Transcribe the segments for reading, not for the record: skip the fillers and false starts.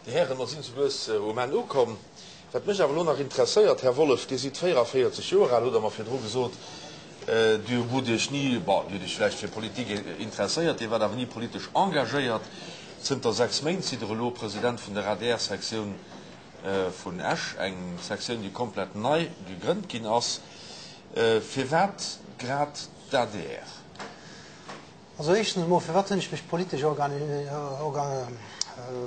Dir Hären, mer sinn sou lues um Enn ukomm. Wat mech awer elo nach interesséiert, Här Wolff, Dir sidd 44 Joer al, hutt Der mer virdru gesot. Dir hutt Iech ni, bon, Dir hutt Iech vläicht fir Politik interesséiert, Dir waart awer ni politesch engagéiert. Zënter 6 Méint sidd Der elo President vun der ADR-Sektioun vun Esch, eng Sektioun, déi komplett nei gegrënnt ginn ass. Firwat grad d'ADR? Also éischtens emol, firwat hunn ech mech politesch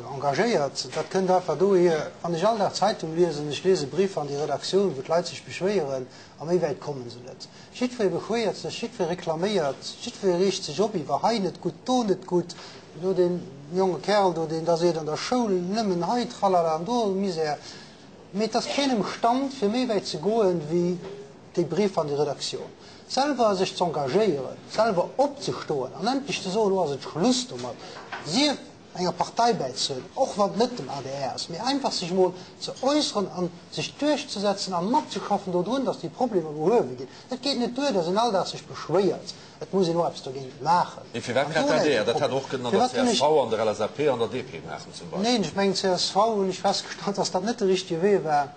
engagéiert? Dat kënnt einfach dohier, wann ech all Dag Zeitung liesen, ech liese Briefer an déi Redaktioun, wou d'Leit sech beschwéieren, a méi wäit komme se net. Jiddweree beschwéiert sech, jiddweree reklaméiert, jiddweree reegt sech op iwwer hei net gutt, do net gutt, do dee jonge Kerl do, deen da seet an der Schoul nëmmen hei Tralala an do Misär. Mee et ass keen emstand, fir méi wäit ze goen, wéi déi Briefer an déi Redaktioun, selwer sech z'engagéieren, selwer opzestoen an endlech ze soen, elo ass et Schluss domat, sief enger Partei bäizehuelen, och wann et net dem adr ass, mee einfach sech emol ze äusseren a sech duerchzesetzen a matzeschaffen dodrun, datt déi Problemer behuewe ginn. Et geet net duer, datt een all Dag sech beschwéiert, et muss een och eppes dogéint maachen. Mee firwat An grad do läit d'ADR? de Dat hätt Problem. och kënnen an der Firwat hunn ech. Csv, an der LSAP, an der DP maachen zum Beispill. Neen, ech mengen csv hunn ech festgestallt, datt dat net de richtege Wee war.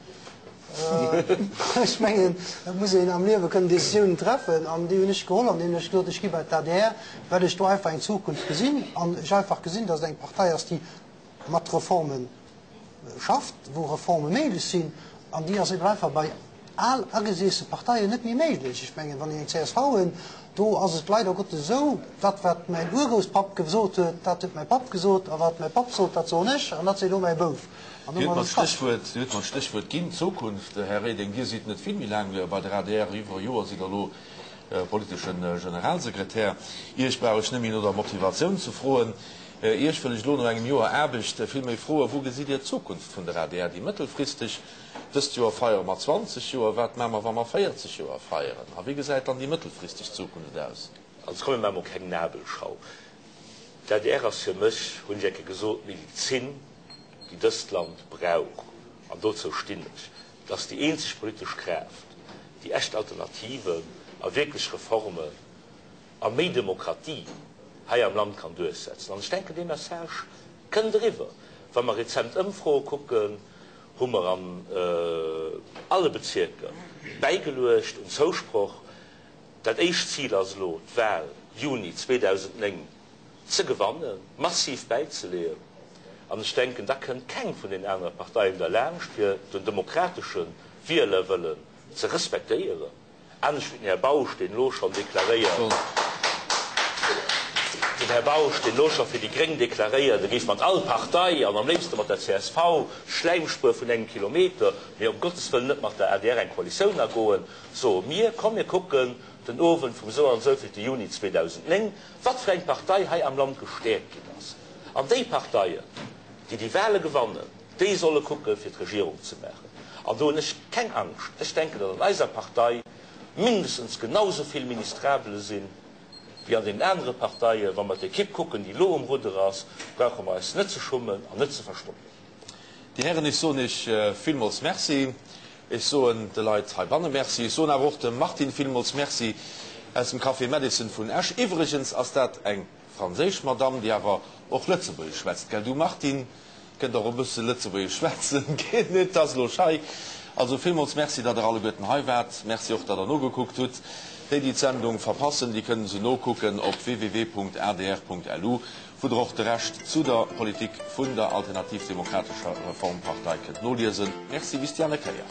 Ech mengen, et muss een am Liewe kënnen Décisiounen treffen, an déi hunn ech geholl, andeem ech gesot hunn, ech gi bei d'ADR, well ech do einfach eng Zukunft gesinn an ech einfach gesinn, datt et eng Partei ass, déi mat Reforme schafft, wou Reforme méiglech sinn, an déi ass eben einfach bei al ageseesse Parteien net méi méiglech. Ech mengen, wann ech eng csv hunn, do ass et leider Gottes esou, dat wat mäin Urgrousspapp gesot huet, dat huet mäi Papp gesot, a wat mäi Papp sot, dat soen ech, an dat seet elo mäi Bouf. An Dir hutt domat mer ass Schaff. d'Stéchwuert, Dir hutt mer d'Stéchwuert ginn, Zukunft. Här Reding, Dir sidd net vill méi laang bei der adr, iwwer e Joer sidd Der elo politesche Generalsekretär. Iech brauch ech net méi no der Motivatioun ze froen. Iech wëll ech elo no engem Joer Aarbecht vill méi froen, Wou gesitt Dir d'Zukunft vun der adr, déi mëttelfristeg? Dëst Joer feiere mer 20 Joer, wat maache mer, wa mer 40 Joer feieren? A wéi gesäit dann déi mëttelfristeg Zukunft aus? Also komm mir maache mol keng Nabelschau. D'adr ass fir mech, hunn ech eng Kéier gesot, d'Medizin, déi dëst Land brauch, an dozou stinn ech, et ass déi eenzeg politesch Kraaft, déi echt Alternativen a wierklech Reformen a méi Demokratie hei am Land kann duerchsetzen. An ech denken, dee Message kënnt eriwwer. Wa mer rezent Ëmfroe kucken, hu mer an alle Bezierker bäigeluecht un Zousproch. Dat éischt Zil ass elo, d'Wal Juni 2009 ze gewannen, massiv bäizeleeën. An ech denken, da kënnt keng vun den anere Parteien derlaanscht, fir den demokratesche Wielerwëllen ze respektéieren, anescht wéi den Här Bausch, deen elo schonn deklaréiert, den Här Bausch, deen elo scho fir déi gréng deklaréiert, e géif mat all Partei an am léifste mat der csv, Schläimspuer vun engem Kilometer, mee ëm Gottes Wëllen net mat der adr eng Koalitioun agoen, soe mir, komm mir kucken den Owend vum sou an souvillte Juni 2009, wat fir eng Partei hei am Land gestäerkt ginn ass. An déi Parteien, déi déi Wahle gewannen, déi solle kucke fir d'Regierung ze maachen. An do hunn ech keng Angscht. Ech denken, datt an eiser Partei mindestens genau esou vill Ministrabele sinn, wéi an deenen anere Parteien. Wa mer d'Ekipp kucken, déi elo um Rudder ass, brauche mer eis net ze schummen an net ze verstoppen. Dir Hären, ech soen Iech villmools Merci. Ech soen de Leit heibanne Merci. Ech soen awer och dem Martine villmools Merci aus dem Café Madison vun Esch. Iwwregens ass dat eng franséisch Madamm, déi awer och Lëtzebuergesch schwätzt. Gell, du Martine, kënnt och e bësse Lëtzebuergesch schwätzen, geet net, ass elo schei. Also villmools Merci, datt Der alleguerten hei waart. Merci och, datt Der nogekuckt hutt. Déi, déi d'Sendung verpassen, déi kënnen se nokucken op www.adr.lu. Wou der och de Rescht zu der Politik vun der Alternativ Demokratescher Reformpartei kënnt noliesen. Merci, bis déi aner Kéier.